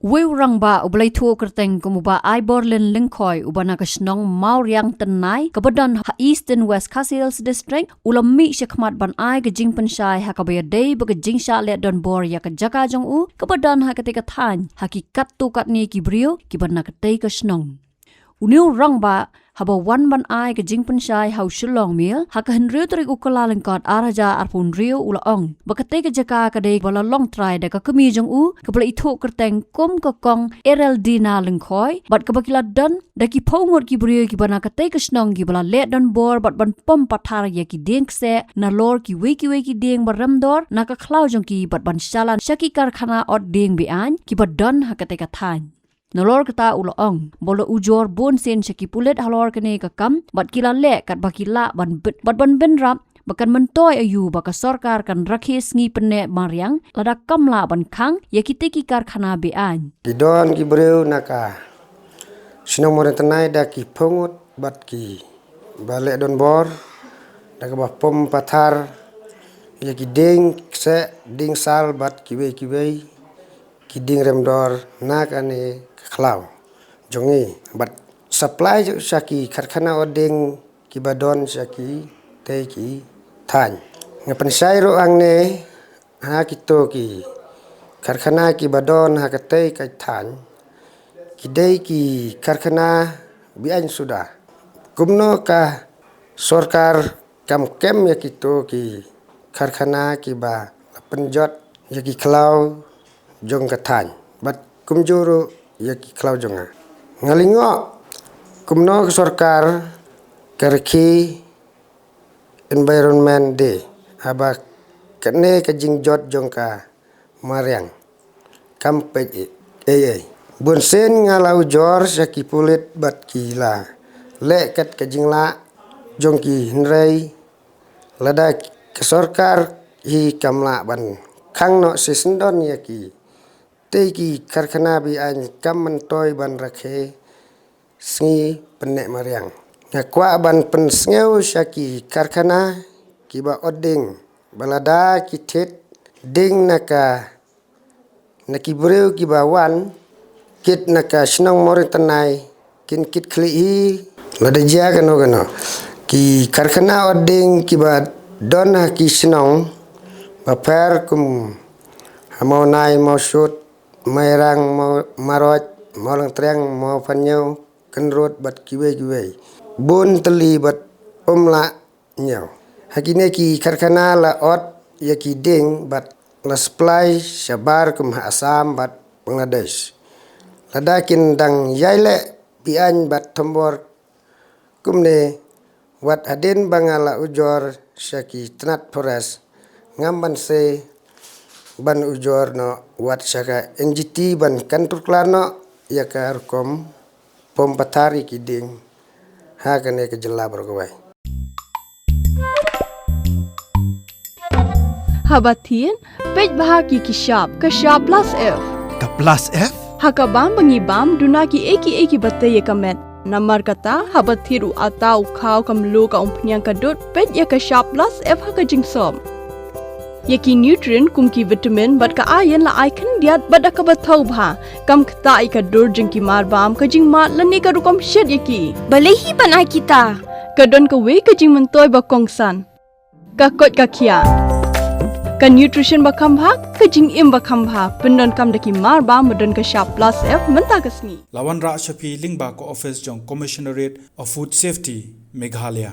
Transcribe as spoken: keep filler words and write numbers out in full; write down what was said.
Uwei u rangbah uba la ithuh kyrteng kum u Bah Aiborlin Lyngkhoi, uba na ka shnong Mawriang Tynnai, kaba don ha Eastern West Khasi Hills District, u la mih shakhmat ban ai ka jingpynshai ha kaba ïadei bad ka jingshah leh donbor ïa ka jaka jong u, kaba don ha katei ka thaiñ, ha ki katto katne ki briew kiba na katei ka shnong. Une u rangbah, haba wan ban ai ka jingpynshai ha u Shillong Mail ha ka hynriew tarik u Kyllalyngkot ar hajar arphew hynriew, u la ong ba katei ka jaka ka dei ba la long trai da ka kmie jong u, kaba la ithuh kyrteng kum ka Kong Eraldina Lyngkhoi, bad kaba ki la don da ki phew ngut ki briew kiba na katei ka shnong kiba la leh donbor bad ban pom pathar ïa ki dieng kseh nalor kiwei kiwei ki dieng ba rem dor na ka khlaw jong ki, bad ban shalan sha ki karkhana ot dieng be-aiñ kiba don ha katei ka thaiñ. Nalor kata, u la ong ba u la ujor bunsien sha ki pulit halor kane ka kam, bad ki la leh katba ki lah ban bit, bad ban bynrap ba kan myntoi aïu ba ka sorkar kan rakhe sngi pynneh mariang lada kam lah ban khang ïa kitei ki karkhana be-aiñ. Ki don ki briew na ka shnong Mawriang Tynnai da ki phew ngut bad kiba leh donbor, da kaba pom pathar ïa ki dieng kseh, dieng sal bad kiwei kiwei ki dieng rem dor na kane ka khlaw jong ngi, bad supply sha ki karkhana ot dieng kiba don sha kitei ki thaiñ. Nga pynshai ruh hangne, ha kito ki karkhana kiba don ha katei ka thaiñ, ki dei ki karkhana be-aiñ suda. Kumno ka sorkar kam kem ïa kito ki karkhana kiba la pynjot ïa ki khlaw jong ka thaiñ, bad kumjuh ruh ïa ki khlaw jong nga. Nga lyngngoh kumno ka sorkar ka rakhe Environment Day, haba kane ka jingjot jong ka mariang kam peit ei ei. Bunsien nga la ujor sha ki pulit bad ki la leh kat ka jinglah jong ki, hynrei lada ka sorkar hi kam lah ban khang noh shisyndon ïa kitei ki karkhana be-aiñ, kam myntoi ban rakhe sngi pynneh mariang. Nga kwah ban pynsngew sha ki karkhana kiba ot dieng ba lada ki thied dieng na ka, na ki briew kiba wan kit na ka shnong Mawriang Tynnai, kin kit khlieh hi lada jia kano kano. Ki karkhana ot dieng kiba don ha ki shnong bapher kum ha Mawnai, Mawshut, Mairang, Maw-, Marot, Mawlangtriang, Mawphanñiew, Kynrut bad kiwei kiwei. Bun tylli bad um lah ñiew. Ha kine ki karkhana la ot ïa ki dieng bad la supply shabar kum ha Assam bad Bangladesh. Lada kin dang ïai leh be-aiñ bad thombor kumne, wat hadien ba nga la ujor sha ki tnat forest, ngam banse ban ujor noh wat sha ka N G T ban kyntur klar noh ïa ka rukom pom pathar ïa ki dieng ha kane ka jylla baroh kawei. Haba thied, peit bha ki ki shap, ka shap plus F. Ka plus F? Ha ka bam ba ngi bam, duna ki ei ki ei kiba tei ïa ka met. Namar kata, haba thied u atta, u khaw, ka mluh, ka umphniang, ka dud, peit ïa ka shap plus F ha ka jingsop. Ïa ki nutrient kum ki vitamin bad ka iron la ai khyndiat bad da kaba thaw bha. Kam ktah ïa ka dur jong ki mar bam, ka jingmad lane ka rukom shet ïa ki. Balei hi ban ai kita? Ka don kawei ka jingmyntoi ba kongsan. Ka koit ka khiah. Ka nutrition ba kham bha, ka jingim ba kham bha. Pyndonkam da ki mar bam ba don ka shap plus F mynta ka sngi. La wanrah sha phi lyngba ka office jong Commissionerate of Food Safety, Meghalaya.